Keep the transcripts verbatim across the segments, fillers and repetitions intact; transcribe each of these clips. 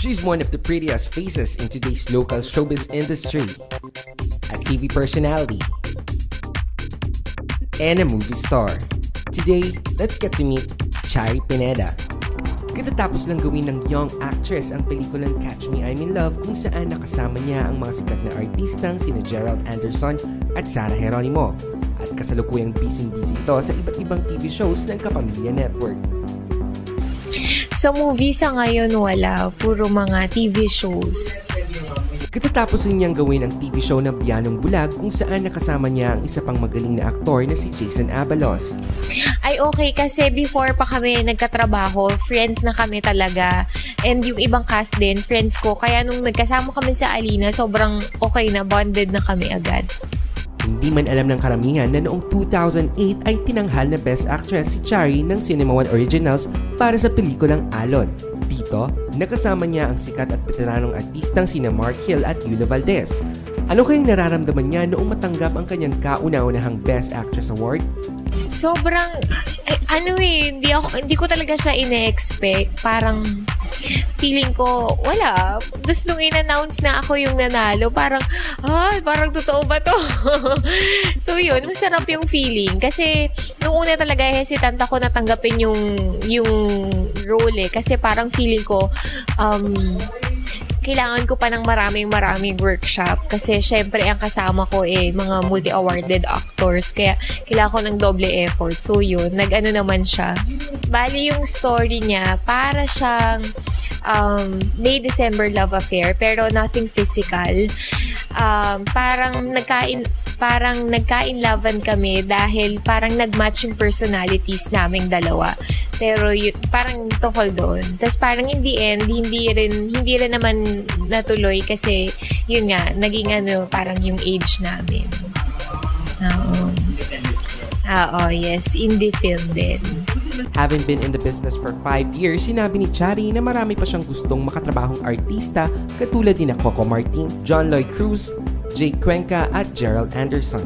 She's one of the prettiest faces in today's local showbiz industry. A T V personality. And a movie star. Today, let's get to meet Chari Pineda. Katatapos lang gawin ng young actress ang pelikulang Catch Me, I'm in Love, kung saan nakasama niya ang mga sikat na artistang sina Gerald Anderson at Sarah Geronimo. At kasalukuyang busy-busy ito sa iba't ibang T V shows ng Kapamilya Network. Sa movie sa ngayon wala, puro mga T V shows. Katatapos niyang gawin ang T V show na Biyanong Bulag kung saan nakasama niya ang isa pang magaling na aktor na si Jason Abalos. Ay okay kasi before pa kami nagkatrabaho, friends na kami talaga. And yung ibang cast din, friends ko. Kaya nung nagkasama kami sa Alina, sobrang okay na, bonded na kami agad. Hindi man alam ng karamihan na noong two thousand eight ay tinanghal na Best Actress si Chari ng Cinema One Originals para sa pelikulang Alon. Dito, nakasama niya ang sikat at beteranong artistang sina Mark Hill at Yulo Valdez. Ano kayang nararamdaman niya noong matanggap ang kanyang kauna-unahang Best Actress Award? Sobrang, eh, ano eh, hindi, ako, hindi ko talaga siya ine-expect. Parang, feeling ko, wala. Tapos nung in-announce na ako yung nanalo, parang, ah, parang totoo ba to? So yun, masarap yung feeling. Kasi, nung una talaga, hesitant ako na tanggapin yung, yung role eh. Kasi parang feeling ko, um, kailangan ko pa ng maraming maraming workshop kasi syempre ang kasama ko eh mga multi-awarded actors kaya kailangan ko ng doble effort. So yun, nag-ano naman siya. Bali yung story niya para siyang um, May December love affair pero nothing physical. Um, parang nagkain parang nagkainlaban kami dahil parang nag-match yung personalities naming dalawa. Pero yun, parang tungkol doon. Tapos parang in the end, hindi rin, hindi rin naman natuloy kasi yun nga, naging ano, parang yung age namin. Oo. Oo, yes. Indie film din. Having been in the business for five years, sinabi ni Chari na marami pa siyang gustong makatrabahong artista katulad ni Coco Martin, John Lloyd Cruz, Jake Cuenca at Gerald Anderson.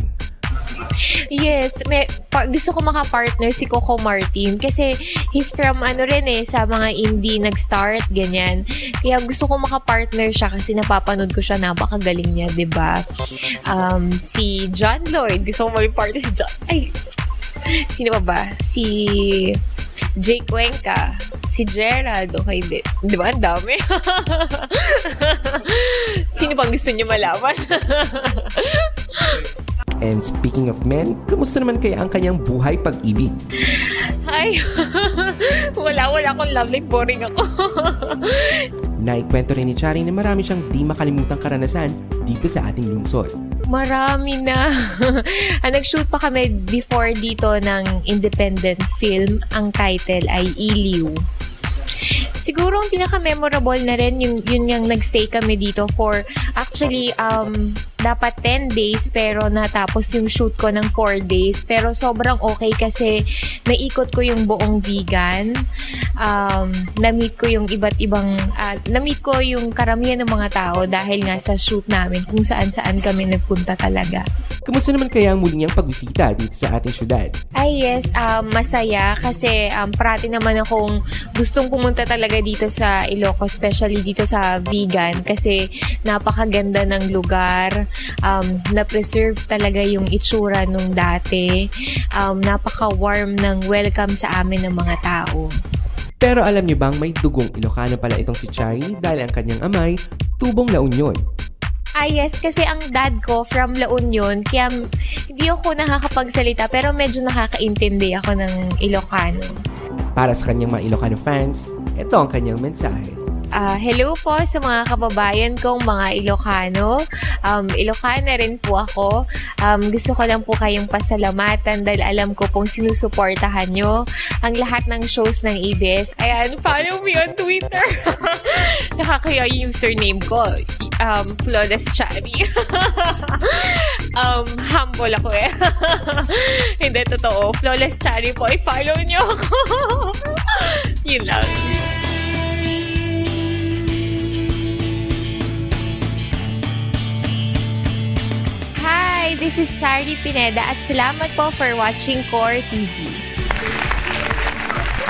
Yes, may, pa, gusto ko makapartner si Coco Martin kasi he's from ano rin eh, sa mga indie nag-start, ganyan. Kaya gusto ko makapartner siya kasi napapanood ko siya, napakagaling niya, di ba? Um, si John Lloyd, gusto ko maging partner si John. Ay, sino pa ba? Si Jake Cuenca, si Gerald, okay, di, di ba? Ang dami. Sino pang gusto niyo malaman? And speaking of men, kumusta naman kaya ang kanyang buhay pag-ibig? Ay, wala, wala akong love life. Boring ako. Naikwento rin ni Chari na marami siyang di makalimutang karanasan dito sa ating lungsod. Marami na. Ah, nag-shoot pa kami before dito ng independent film. Ang title ay Iliw. Siguro ang pinaka-memorable na rin, yung, yun nga nag-stay kami dito for, actually, um, dapat ten days, pero natapos yung shoot ko ng four days. Pero sobrang okay kasi naikot ko yung buong Vigan. Um, na-meet ko yung iba't ibang, ah, na-meet ko yung karamihan ng mga tao dahil nga sa shoot namin kung saan-saan kami nagpunta talaga. Kumusta naman kaya ang muli niyang pagbisita dito sa ating syudad? Ay yes, um, masaya kasi um, parati naman akong gustong pumunta talaga dito sa Ilocos, especially dito sa Vigan kasi napakaganda ng lugar, um, na-preserve talaga yung itsura nung dati, um, napaka-warm ng welcome sa amin ng mga tao. Pero alam niyo bang may dugong Ilocano pala itong si Chari dahil ang kanyang amay, tubong La Union. Ah, yes, kasi ang dad ko from La Union, kaya m- hindi ako nakakapagsalita, pero medyo nakakaintindi ako ng Ilocano. Para sa kanyang mga Ilocano fans, ito ang kanyang mensahe. Ah, hello po sa mga kababayan kong mga Ilocano. Um, Ilocana rin po ako. Um, gusto ko lang po kayong pasalamatan dahil alam ko pong sinusuportahan nyo ang lahat ng shows ng A B S. Ayan, follow me on Twitter. Nakakaya yung username ko. Um, Flawless Chari. Um, humble ako eh. Hindi, totoo. Flawless Chari po. I-follow nyo ako. Yun lang. Hi, this is Charlie Pineda at salamat po for watching Core T V.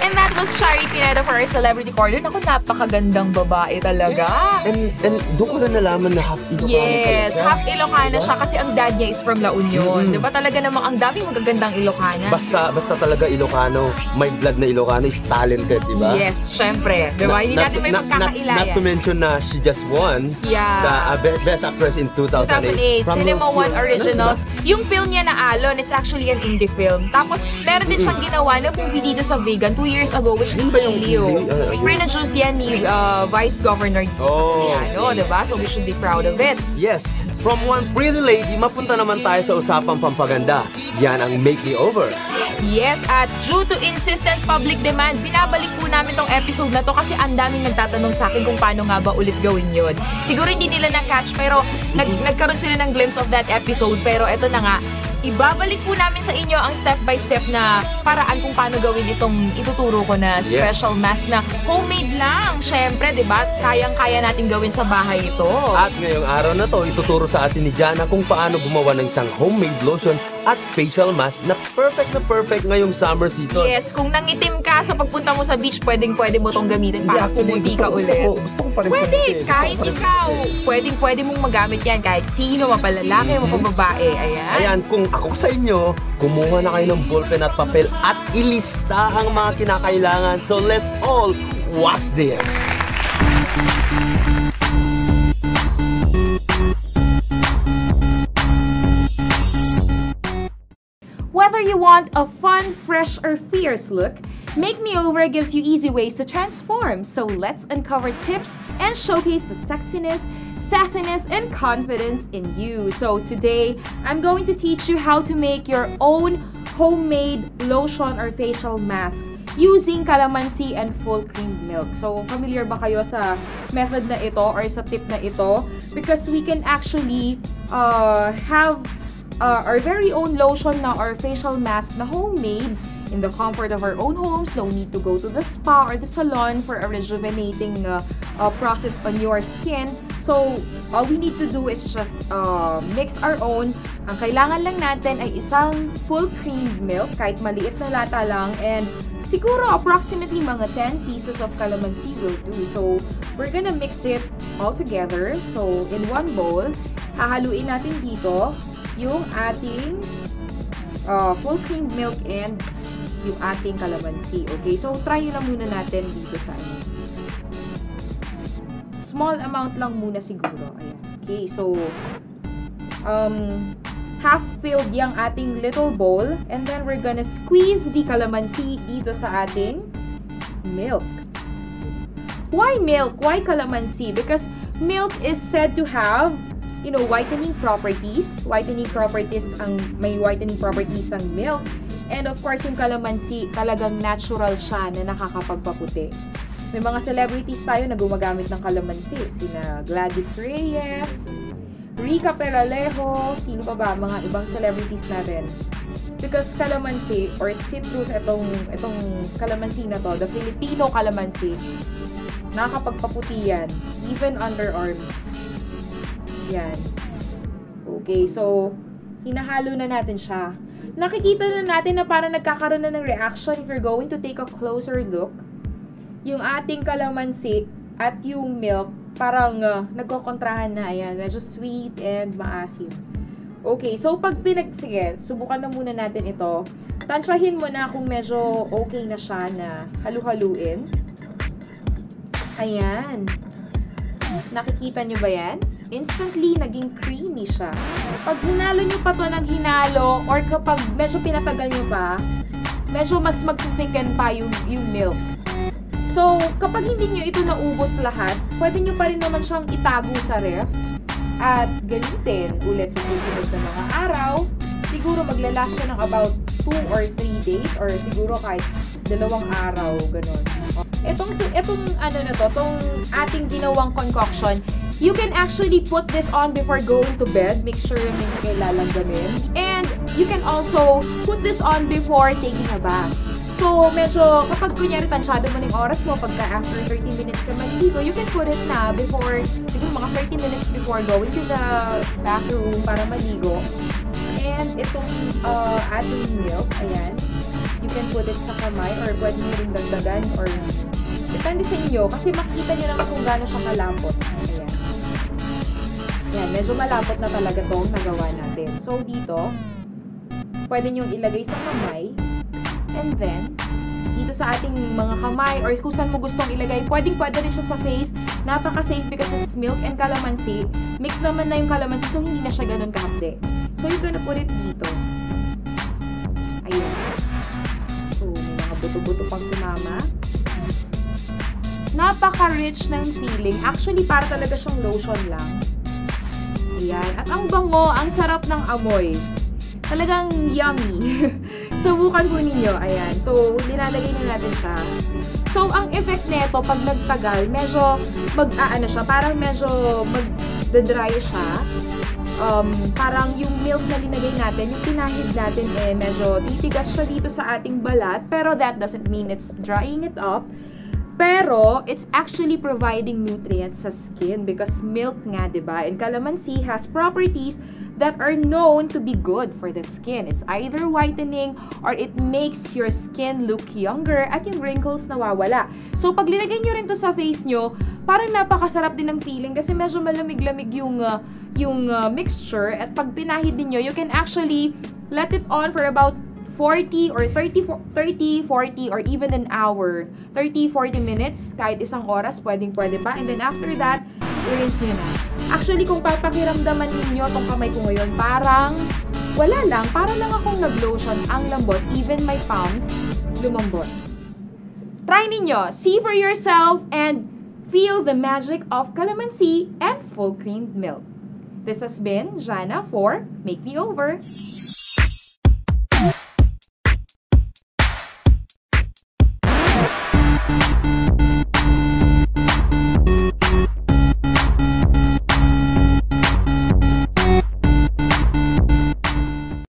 And that was Shari Pineda for our Celebrity Corner. Naku, napakagandang babae talaga. And, and doon ko na nalaman na half Ilocano pala Yes, siya. half Ilocana Diba? siya kasi ang dad niya is from La Union. Mm-mm. Di ba talaga namang ang daming magagandang Ilocana? Basta, basta talaga Ilocano, may blood na Ilocano is talented, di ba? Yes, syempre. Di ba? Hindi natin may Not, not, not, pagkakailayan. not to mention na she just won Yeah. the uh, be- Best Actress in two thousand eight. two thousand eight, From Cinema the- One ano, Originals. diba? Yung film niya na Alon, it's actually an indie film. Tapos, meron din siyang ginawa na movie dito sa Vigan two years ago, which is Yun ba yung Leo. movie? Ah, yun. Pinoduce yan ni uh, Vice Governor Oh. Cayetano, di ba? So, we should be proud of it. Yes, from one pretty lady, mapunta naman tayo sa usapang pampaganda. Yan ang Make Me Over. Yes, at due to insistent public demand, binabalik po namin tong episode na to kasi ang daming nagtatanong sa akin kung paano nga ba ulit gawin yun. Siguro hindi nila na-catch pero nag nagkaroon sila ng glimpse of that episode, pero eto na nga, ibabalik po namin sa inyo ang step by step na paraan kung paano gawin itong ituturo ko na Yes. special mask na homemade lang. Syempre, di ba? Kayang-kaya natin gawin sa bahay ito. At ngayong araw na to, ituturo sa atin ni Jana kung paano gumawa ng isang homemade lotion at facial mask na perfect na perfect ngayong summer season. Yes, kung nangitim ka sa pagpunta mo sa beach, pwedeng pwede mo tong gamitin para Actually, pumuti gusto, ka gusto ulit. ko, gusto ko pa rin Pwede, pumuti. Gusto ko Kahit pa rin ikaw, pumuti. Pwedeng pwede mong magamit yan kahit sino, mapalalaki, mapababae. Ayan. Ayan, kung ako sa inyo, kumuha na kayo ng ballpen at papel at ilista ang mga kinakailangan. So let's all watch this. Whether you want a fun, fresh, or fierce look, Make Me Over gives you easy ways to transform. So let's uncover tips and showcase the sexiness, sassiness, and confidence in you. So today, I'm going to teach you how to make your own homemade lotion or facial mask using calamansi and full cream milk. So, familiar ba kayo sa method na ito or sa tip na ito? Because we can actually uh, have uh, our very own lotion na or facial mask na homemade in the comfort of our own homes. No need to go to the spa or the salon for a rejuvenating uh, uh, process on your skin. So, all we need to do is just uh, mix our own. Ang kailangan lang natin ay isang full cream milk, kahit maliit na lata lang, and siguro approximately mga ten pieces of calamansi will do. So, we're gonna mix it all together. So, in one bowl, hahaluin natin dito yung ating uh, full cream milk and yung ating calamansi. Okay, so try na muna natin dito sa ano. Small amount lang muna siguro. Ayan. Okay, so um, half filled yung ating little bowl, and then we're gonna squeeze the calamansi dito sa ating milk. Why milk? Why calamansi? Because milk is said to have, you know, whitening properties. Whitening properties ang, may whitening properties ang milk. And of course, yung calamansi, talagang natural siya na nakakapagpaputi. May mga celebrities tayo na gumagamit ng calamansi. Sina Gladys Reyes, Rica Peralejo, sino pa ba, mga ibang celebrities natin. Because calamansi or citrus, itong, itong calamansi na to, the Filipino calamansi, nakakapagpaputi yan, even underarms. Yan. Okay, so, hinahalo na natin siya. Nakikita na natin na parang nagkakaroon na ng reaction if you're going to take a closer look. Yung ating calamansi at yung milk, parang uh, nagkokontrahan na. Ayan, medyo sweet and maasim. Okay, so pag pinag... Sige, subukan na muna natin ito. Tansyahin mo na kung medyo okay na siya na halu-haluin. Ayan. Nakikita nyo ba yan? Instantly, naging creamy siya. Pag hinalo nyo pa to ng hinalo or kapag medyo pinatagal nyo pa, medyo mas mag-thicken pa yung, yung milk. So, kapag hindi nyo ito naubos lahat, pwede nyo pa rin naman siyang itago sa ref at gamitin ulit sa susunod na mga araw. Siguro maglalast siya ng about two or three days or siguro kahit dalawang araw, ganun. Itong, su- itong ano na to, itong ating ginawang concoction, you can actually put this on before going to bed. Make sure na hindi kayo lalamdamin. And you can also put this on before taking a bath. So, medyo kapag kunyari tansyado mo ng oras mo, pagka after thirty minutes ka maligo, you can put it na before, siguro mga thirty minutes before going to the bathroom para maligo. And itong uh, ating milk, ayan, you can put it sa kamay or pwede nyo rin dagdagan or depende sa inyo kasi makita nyo naman kung gaano siya kalapot. Ayan. Ayan, medyo malapot na talaga tong nagawa natin. So, dito, pwede nyo ilagay sa kamay. And then, dito sa ating mga kamay or kung saan mo gustong ilagay, pwedeng pwede rin siya sa face. Napaka-safe because it's milk and calamansi. Mix naman na yung calamansi, so hindi na siya ganun kahapde. So, you're gonna put it dito. Ayan. So, may mga buto-buto pang sumama. Napaka-rich ng feeling. Actually, para talaga siyang lotion lang. Ayan. At ang bango, ang sarap ng amoy. Talagang yummy. Subukan po ninyo. Ayan. So, linalagay na natin siya. So, ang effect nito, pag nagtagal, medyo mag-aano siya, parang medyo mag-dry siya. Um, parang yung milk na linagay natin, yung pinahid natin, eh, medyo titigas siya dito sa ating balat, pero that doesn't mean it's drying it up. Pero, it's actually providing nutrients sa skin because milk nga, di ba? And calamansi has properties that are known to be good for the skin. It's either whitening or it makes your skin look younger at yung wrinkles nawawala. So, pag linagay nyo rin to sa face nyo, parang napakasarap din ng feeling kasi medyo malamig-lamig yung, uh, yung uh, mixture. At pag pinahid ninyo, you can actually let it on for about forty or thirty, fo- thirty, forty, or even an hour. Thirty, forty minutes, kahit isang oras, pwedeng pwede pa. And then after that, i-rinse nyo na. Actually, kung papakiramdaman ninyo tong kamay ko ngayon, parang wala lang, para lang akong nag-lotion, ang lambot. Even my palms, lumambot. Try ninyo, see for yourself, and feel the magic of calamansi and full cream milk. This has been Jana for Make Me Over.